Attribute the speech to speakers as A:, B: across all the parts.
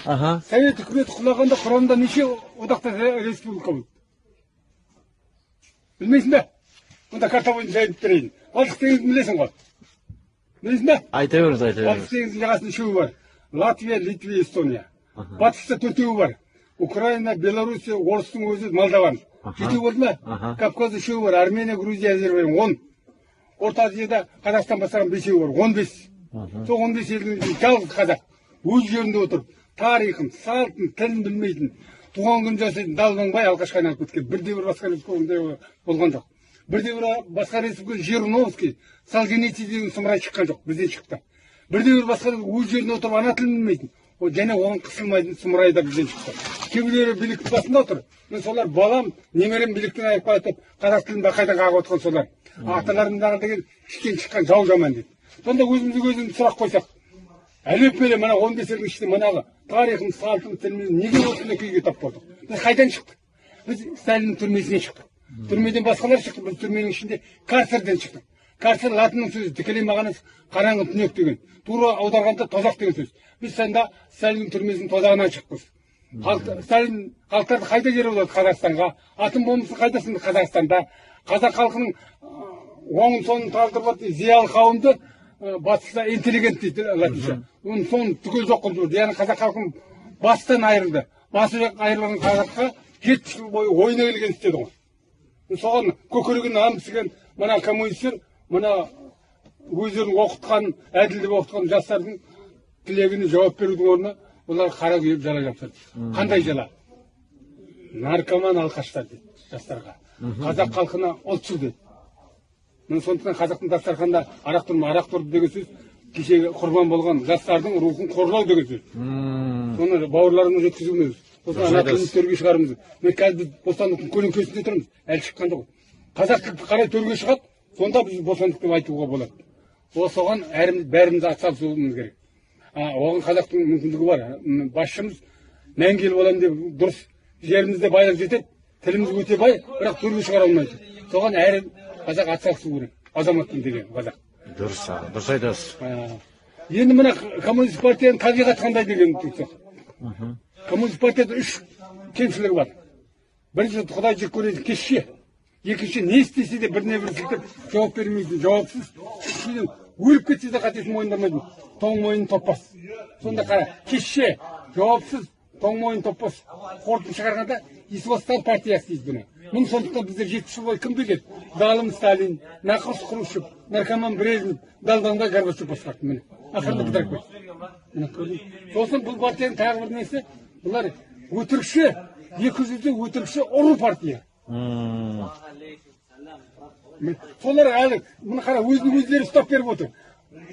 A: Аха.
B: Совет үкіметі құлағанда құрамында неше одақтас республика болды? Білмейсің бе? Онда карта бойынша айтып берейін. Балтық теңізін білесің ғой? Білесің бе?
A: Айта беріңіз, айта
B: Балтық
A: беріңіз.
B: теңізінің жағасында үшеуі бар. Латвия, Литва, Эстония. Батыста төртеуі бар. Украина, Белоруссия, орыстың өзі, Молдаван. Жетеу болды ма?
A: Аха.
B: Кавказда үшеуі бар. Армения, Грузия, Әзербайжан. 10. Орта Азияда Қазақстан бастаған бесеуі бар. 15. Сол 15 елдің ішінде жалғыз қазақ өз жерінде отырып, тарихын, салтын, тілін білмейтін, туған күн жасайтын далбаңбай алқашқа айналып кеткен. Бірде бір басқа республика ондай болған жоқ. Бірде бір басқа республика Жириновский, Солженицын деген сұмырай шыққан жоқ, бізден шықты. Бірде бір басқа өз жерінде отырып ана тілін білмейтін, және оған қысылмайтын сұмырай да бізден шықты. Кейбіреулері биліктің басында отыр. Мен солар балам, немерем биліктен айырып қалады деп қазақ тілін бақайдан қағып отқан солар. Аталарымдағы деген іштен шыққан жау жаман дейді. Сонда өзімізге өзіміз сұрақ қойсақ, әлеппелі мына 15 елдің ішінде манағы тарихымыз, салтымыз, тіліміз неге осындай күйге тап болдық? Біз қайдан шықтық? Біз Сталиннің түрмесінен шықтық. Түрмеден басқалар шықты, біз түрменің ішінде карцерден шықтық. Карцер латынның сөзі, тікелей мағынасы қараңғы түнек деген. Тура аударғанда тозақ деген сөз. Біз сонда Сталиннің түрмесінің тозағынан шықпыз. Сталин халықтарды қайда жер аударды? Қазақстанға. Атом бомбасын қайда сынды? Қазақстанда. Қазақ халқының оңын соңын талдырып алды, зиялы қауымды, батыста интеллигент дейді латынша. Оның соңын түгел жоқ қылып жіберді. Яғни қазақ халқының бастан айырылды. Басы айырылған қазаққа 70 жыл бойы ойына келген істеді ғой. Соған көкірегін нан пісірген мына коммунистер, мына өздерін оқытқан, әділ деп оқытқан жастардың тілегіне жауап берудің орнына олар қара күйіп жала жапсырды. Қандай жала? Наркоман алқаштар дейді жастарға. Қазақ халқына ұлтшыл деді. Міне, сондықтан қазақтың дастарханында арақ тұр, арақ тұр деген сөз кешегі құрбан болған жастардың рухын қорлау деген сөз. Соны бауырларымызға жеткізуіміз. Сосын ана тілімізді төрге шығаруымыз. Міне, қазір біз бостандықтың көлеңкесінде тұрмыз. Әлі шыққан жоқ. Қазақ тілі қалай төрге шығады, сонда біз бостандық деп айтуға болады. Ол соған әріміз, бәріміз атсалысуымыз керек. Оған қазақтың мүмкіндігі бар. Басшымыз мәңгі ел боламын деп дұрыс, жерімізде байлық жетеді, тіліміз өте бай, бірақ төрге шығара алмайды. Соған әр қазақ атсалысу керек. Азаматпын деген қазақ.
A: Дұрыс, аға, дұрыс айтасыз.
B: Енді мына коммунистік партияның табиғаты қандай деген тұрсақ. Коммунистік партияда үш кемшілігі бар. Бірінші, құдай жек көретін кешше. Екінші, не істесе де біріне бірі сілтеп жауап бермейтін, жауапсыз. Үшіншіден, өліп кетсе де қатесін мойындамайтын, тоң мойын топас. Сонда қара, кешше, жауапсыз, тоң мойын топас. Қорытынды шығарғанда Исламстан партиясы дейді бұны. Мұны сондықтан біздер 70 жыл бойы кім биледі? Залым Сталин, нақұрыс Хрущев, наркоман Брежнев, далбаңбай Горбачев басқарды. Міне, ақырында бітіріп қойды. Міне, көрдің. Сосын бұл партияның тағы бір несі, бұлар өтірікші, екі жүзді өтірікші ұры партия. Міне, солар әлі, міне қара, өзін өздері ұстап беріп отыр.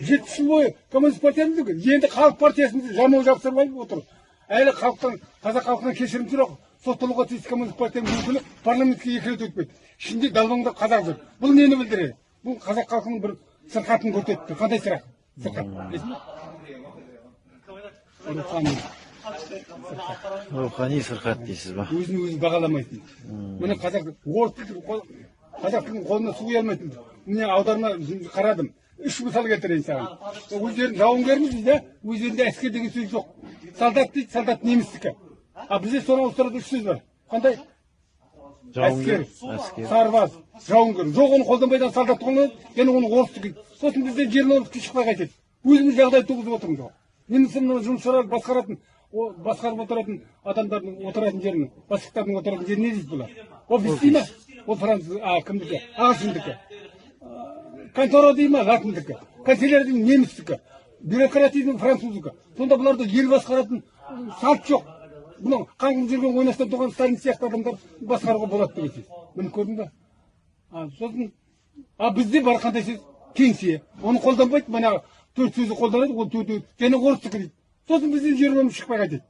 B: 70 жыл бойы коммунист партиямыз, енді халық партиясын жамау жапсырып алып отыр. Әлі халықтан, қазақ халқынан кешірім сұрау, сотталуға тиісті коммунист партияның өкілі парламентке екі рет өтпеді. Ішінде далбаңдап қазақ жүр. Бұл нені білдіреді? Бұл қазақ халқының бір сырқатын көрсетті. Қандай сырқат? Сырқат. Білесің бе? Рухани.
A: Рухани сырқат дейсіз ба?
B: Өзін өзі бағаламайтын. Міне, қазақ орыс тілі, қазақ тілінің қолына су құя алмайтын. Міне, аударма қарадым. Үш мысал келтірейін саған. Өздерінің жауынгеріміз дейді, өздерінде әскер деген сөз жоқ. Солдат дейді, солдат немістікі. А бізде соны ауыстыратын үш сөз бар. Қандай?
A: Жауынгер,
B: әскер,
A: әскер.
B: Сарбаз, жауынгер. Жоқ, оны қолданбайды, солдат қолданады, және оны орыстікі. Сосын бізден Жириновский шықпай қайтеді? Өзіміз жағдай туғызып отырмыз ғой. Немесе мына жұмысшылар басқаратын, басқарып отыратын адамдардың отыратын жерін, бастықтардың отыратын жерін не дейді бұлар? Офис дей ма? Ол француз, кімдікі? Ағылшындікі. Контора дей ма? Латындікі. Канцелярия дей ма? Немістікі. Бюрократия дей ма? Француздікі. Сонда бұларда ел басқаратын салт жоқ. Бұны қаңғып жүрген ойнастан туған Сталин сияқты адамдар басқаруға болады деген сөз. Міне, көрдің ба? Сосын бізде бар қандай сөз? Кеңсе. Оны қолданбайды, манағы төрт сөзді қолданады, ол төртеу және орыстікі дейді. Сосын бізден жиырма шықпай қайтеді?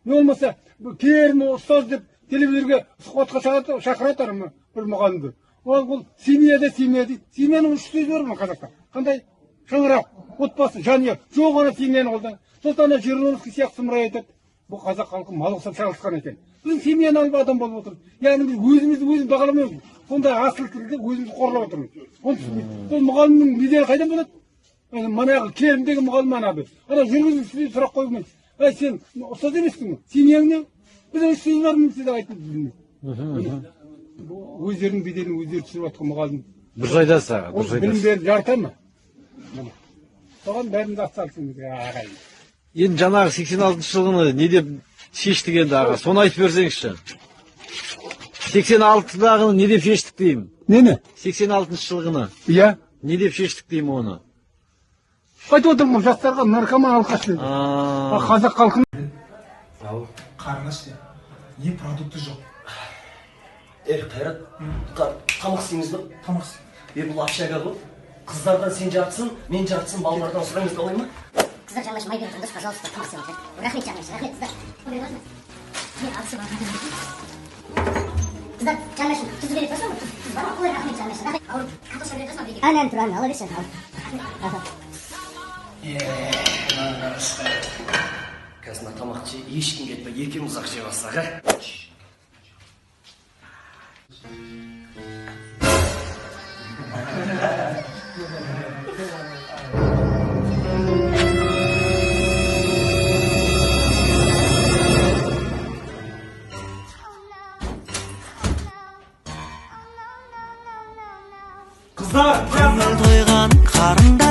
B: Не болмаса керім ұстаз деп телевизорге сұхбатқа шақырады ана бір мұғалімді. Ол семьяда семья дейді. Семьяның үш сөзі бар ма қазақта? Қандай? Шаңырақ, отбасы, жанұя. Жоқ, ана семьяны қолдан. Сосын ана Жириновский сияқты сұмырай айтады. Бұл қазақ халқы мал ұқсап шағылысқан екен. Біздің семьяны алып адам болып отыр. Яғни біз өзімізді өзіміз бағаламаймыз. Сондай асыл тілді өзіміз қорлап отырмыз. Оны түсінбейді. Сол мұғалімнің беделі қайдан болады? Ана манағы керім деген мұғалім ана бір. Ана жүргізушіден сұрақ қоймайды. Ей, сен ұстаз емессің ғой, семьяң не? Біз үш сөз бар деп айтып білмейді. Өздерінің беделін өздері түсіріп жатқан мұғалім.
A: Дұрыс айтасыз, аға,
B: Ол
A: дұрыс
B: білім
A: айтасыз.
B: беріп жарыта ма? Міне. Соған бәріміз атсалысуымыз керек, ағайын.
A: Енді жаңағы 86 жылғыны не деп шештік енді, аға, соны айтып берсеңізші. 86-дағыны не деп шештік деймін.
B: Нені?
A: 86 жылғыны
B: Иә.
A: не деп шештік деймін оны.
B: Айтып отырмын ғой, жастарға наркоман, алқаш деді. А қазақ халқын
C: Қарны аш де. Не продукты жоқ.
D: Ей, Қайрат, тамақ істейміз ба?
C: Тамақ істе.
D: Е, бұл общага ғой. Қыздардан сен жартысын, мен жартысын, балалардан сұраймыз да, олай ма?
E: Қыздар, жаңбашы, май беріп тұрыңдаршы, пожалуйста, тамақ істеп жатыр. Рахмет, жаңбашы, рахмет, қыздар. Мен алысы бар. Қыздар, жаңбашы, тұз бере тұрсың ба? Тұз бар ма? Ой, рахмет, жаңбашы, рахмет. Ауырып, картошка бере тұрсың ба? Әне, әне тұр, әне, ала берші, ал. Рахмет.
D: Қазір мына тамақты же, ешкімге айтпай, екеуміз ақ жеп алсақ, ә?
F: Тойған қарында.